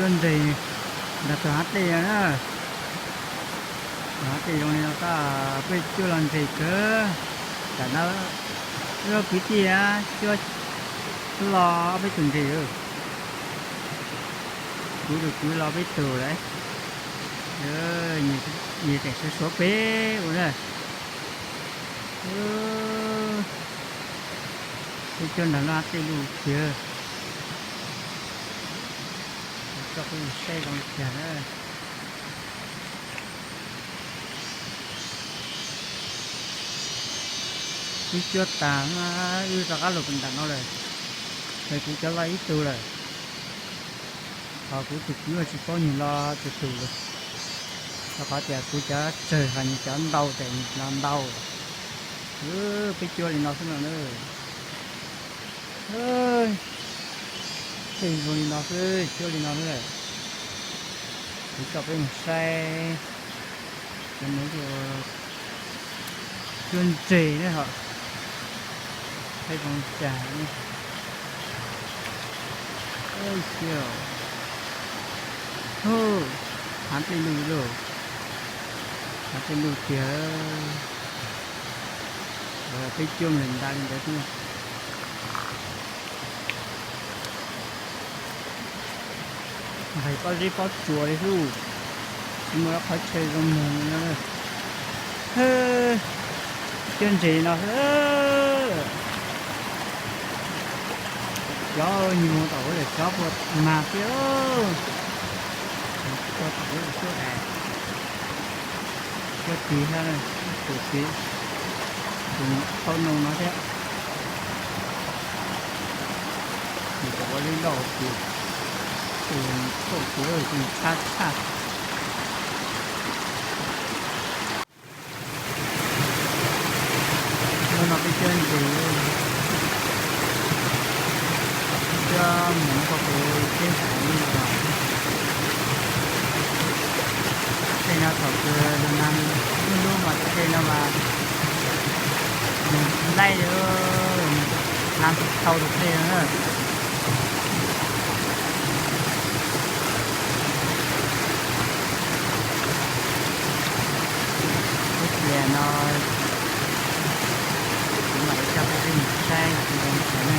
Nres nrog tus hav dej no na. Tus hav dej zoo li no, peb cuab los nres kawg. Tam no wb kwv tij cuab los ob peb tug nres. Kuv tus kwv los peb tug lawm. Nyias tseem suav suav peb ua na. Peb cuab nrog lub hav dej luj tiag. Kuv coj peb mus saib zoo li cas na. Wb cuab tas, wb rov qab los nram no lawm. Ces kuv cov loj ib tug lawm. Ho kuv tus kwv tsis paub nws los tus twg lawm, rau qhov tias kuv cov tsawg ho nws cov ntau ces nws los ntau. Peb cuab li no xwb no na. Tej zoo li no xwb, cuab li no xwb. Kuv coj peb mus saib cov no, cuab nres na ho. Saib zoo cas. Hav dej luj, hav dej luj tiag. Peb cuab nres nta li ntawd xwb. Nqhis pob zeb pob tsuas li xwb, tsis muaj qhov chaw zoo mus li no. Cuab nres no xwb. Cov nyuag mus tom ub lawm, cov puas mag xwb. Cov tom ub lawm xwb es. Cov tis thiab, tus tis, tus qhau no no thiab. Nws tseem ua li loj tiag, tus thaum kuv tus tshab tshaj. Hnub no peb cuab nres, peb cuab mus no pog kuv teb nrad li os. Tej no thaum kws lug nag lub lub mas tej no mas nws laij li, nag tsis tau tus tej no na. Ib pliag no kuv mam li coj peb mus saib zoo li cas na.